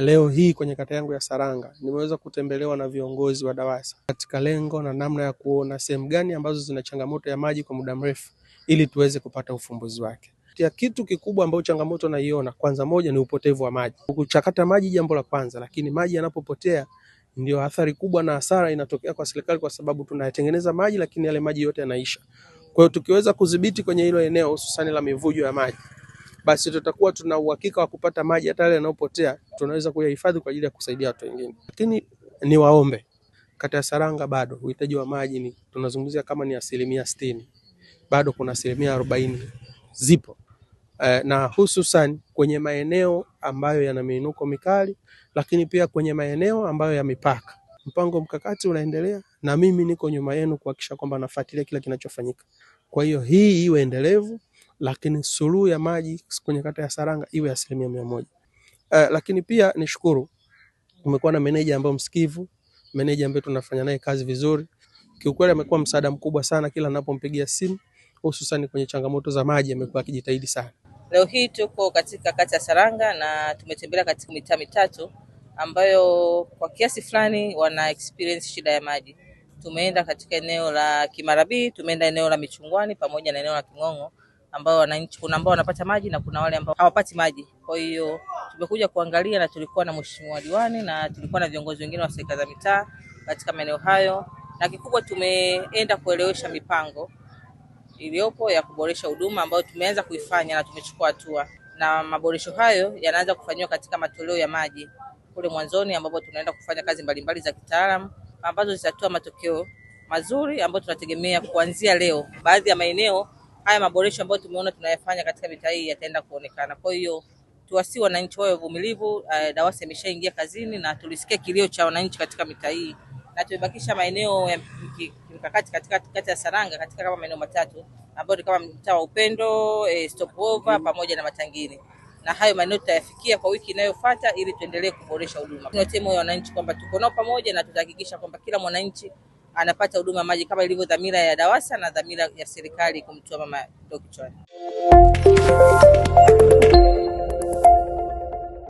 Leo hii kwenye kata yangu ya Saranga nimeweza kutembelewa na viongozi wa DAWASA katika lengo na namna ya kuona sehemu gani ambazo zina changamoto ya maji kwa muda mrefu ili tuweze kupata ufumbuzi wake. Ya kitu kikubwa ambayo changamoto naiona, kwanza moja ni upotevu wa maji. Kuchakata maji jambo la kwanza, lakini maji yanapopotea ndio athari kubwa na hasara inatokea kwa serikali, kwa sababu tunayatengeneza maji lakini yale maji yote yanaisha. Kwa hiyo tukiweza kudhibiti kwenye hilo eneo hususani la mivujo ya maji, basi tutakuwa tuna uhakika wa kupata maji hata yale yanayopotea tunaweza kuyahifadhi kwa ajili ya kusaidia watu wengine. Lakini niwaombe, kata ya Saranga bado uhitaji wa maji ni tunazungumzia kama ni 60%, bado kuna 40% zipo na hususan kwenye maeneo ambayo yana miinuko mikali, lakini pia kwenye maeneo ambayo ya mipaka. Mpango mkakati unaendelea na mimi niko nyuma yenu kuhakikisha kwamba nafuatilia kila kinachofanyika. Kwa hiyo hii iwe endelevu, lakini suluhu ya maji kwenye kata ya Saranga iwe 100%. Lakini pia nishukuru, kumekuwa na meneja ambaye msikivu, meneja ambaye tunafanya naye kazi vizuri. Kiukweli amekuwa msaada mkubwa sana kila ninapompigia simu, hususan kwenye changamoto za maji amekuwa akijitahidi sana. Leo hii tuko katika kata ya Saranga na tumetembelea katika mitaa mitatu ambayo kwa kiasi fulani wana experience shida ya maji. Tumeenda katika eneo la Kimarabii, tumeenda eneo la Michungwani pamoja na eneo la King'ong'o ambao wananchi kuna ambao wanapata maji na kuna wale ambao hawapati maji. Kwa hiyo tumekuja kuangalia na tulikuwa na mheshimiwa diwani na tulikuwa na viongozi wengine wa serikali za mitaa katika maeneo hayo, na kikubwa tumeenda kuelewesha mipango iliyopo ya kuboresha huduma ambayo tumeanza kuifanya na tumechukua hatua, na maboresho hayo yanaanza kufanyiwa katika matoleo ya maji kule mwanzoni, ambapo tunaenda kufanya kazi mbalimbali za kitaalamu ambazo zitatoa matokeo mazuri ambayo tunategemea kuanzia leo. Baadhi ya maeneo haya maboresho ambayo tumeona tunayafanya katika mitaa hii yataenda kuonekana. Kwa hiyo tuwasi wananchi wawe wavumilivu. DAWASA imeshaingia kazini na tulisikia kilio cha wananchi katika mitaa hii, na tumebakisha maeneo ya kimkakati katika kata ya Saranga katika kama maeneo matatu ambayo ni kama mtaa wa Upendo, Stopover pamoja na Matangini, na hayo maeneo tutayafikia kwa wiki inayofuata ili tuendelee kuboresha huduma. Tunawatia moyo wananchi kwamba tuko nao pamoja na tutahakikisha kwamba kila mwananchi anapata huduma ya maji kama ilivyo dhamira ya DAWASA na dhamira ya serikali kumtoa mama ndoo kichwani.